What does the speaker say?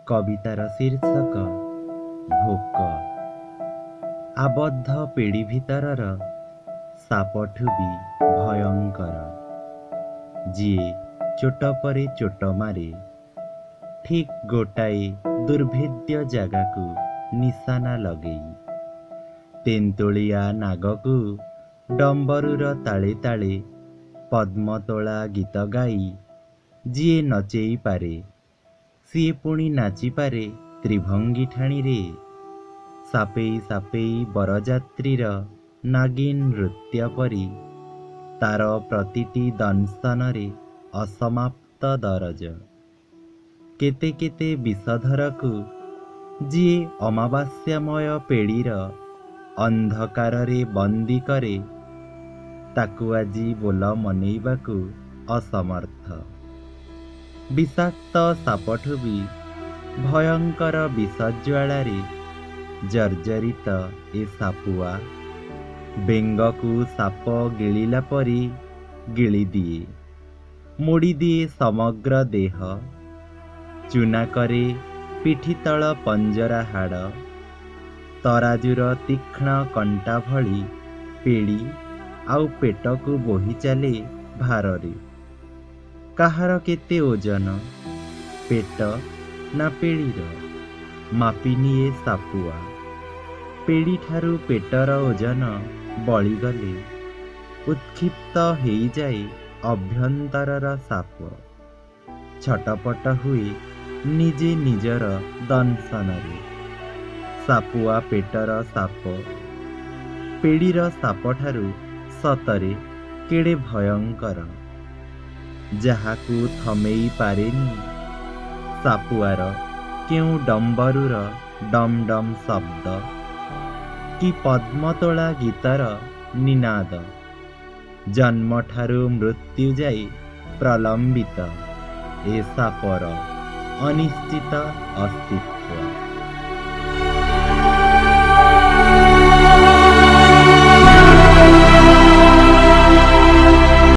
କବିତାର ଶୀର୍ଷକ ଭୋକ। ଆବଦ୍ଧ ପେଡ଼ି ଭିତରର ସାପଠୁ ବି ଭୟଙ୍କର, ଯିଏ ଚୋଟ ପରେ ଚୋଟ ମାରେ, ଠିକ୍ ଗୋଟାଏ ଦୁର୍ଭେଦ୍ୟ ଜାଗାକୁ ନିଶାନା ଲଗେଇ। ତେନ୍ତୁଳିଆ ନାଗକୁ ଡମ୍ବରୁର ତାଳେ ତାଳେ ପଦ୍ମତୋଳା ଗୀତ ଗାଇ ଯିଏ ନଚେଇ ପାରେ, ସିଏ ପୁଣି ନାଚିପାରେ ତ୍ରିଭଙ୍ଗୀ ଠାଣିରେ। ସାପେଇ ସାପେଇ ବରଯାତ୍ରୀର ନାଗିନ୍ ନୃତ୍ୟ ପରି ତାର ପ୍ରତିଟି ଦଂଶନରେ ଅସମାପ୍ତ ଦରଜ। କେତେ କେତେ ବିଷଧରକୁ ଯିଏ ଅମାବାସ୍ୟାମୟ ପେଡ଼ିର ଅନ୍ଧକାରରେ ବନ୍ଦୀ କରେ, ତାକୁ ଆଜି ବୋଲ ମନେଇବାକୁ ଅସମର୍ଥ। ବିଷାକ୍ତ ସାପଠୁ ବି ଭୟଙ୍କର ବିଷଜ୍ୱାଳାରେ ଜର୍ଜରିତ ଏ ସାପୁଆ ବେଙ୍ଗକୁ ସାପ ଗିଳିଲା ପରି ଗିଳିଦିଏ, ମୋଡ଼ିଦିଏ ସମଗ୍ର ଦେହ, ଚୂନା କରେ ପିଠିତଳ ପଞ୍ଜରା ହାଡ଼, ତରାଜୁର ତୀକ୍ଷ୍ଣ କଣ୍ଟା ଭଳି ପେଡ଼ି ଆଉ ପେଟକୁ ବୋହି ଚାଲେ ଭାରରେ। କାହାର କେତେ ଓଜନ, ପେଟ ନା ପେଡ଼ିର, ମାପିନିଏ ସାପୁଆ। ପେଡ଼ିଠାରୁ ପେଟର ଓଜନ ବଳିଗଲେ ଉତ୍କ୍ଷିପ୍ତ ହେଇଯାଏ ଅଭ୍ୟନ୍ତରର ସାପ, ଛଟପଟ ହୁଏ ନିଜେ ନିଜର ଦଂଶନରେ। ସାପୁଆ ପେଟର ସାପ ପେଡ଼ିର ସାପଠାରୁ ସତରେ କେଡ଼େ ଭୟଙ୍କର, ଯାହାକୁ ଥମେଇ ପାରେନି ସାପୁଆର କେଉଁ ଡମ୍ବରୁର ଡମ୍ ଡମ୍ ଶବ୍ଦ କି ପଦ୍ମତୋଳା ଗୀତର ନିନାଦ। ଜନ୍ମଠାରୁ ମୃତ୍ୟୁ ଯାଏ ପ୍ରଲମ୍ବିତ ଏ ସାପର ଅନିଶ୍ଚିତ ଅସ୍ତିତ୍ୱ।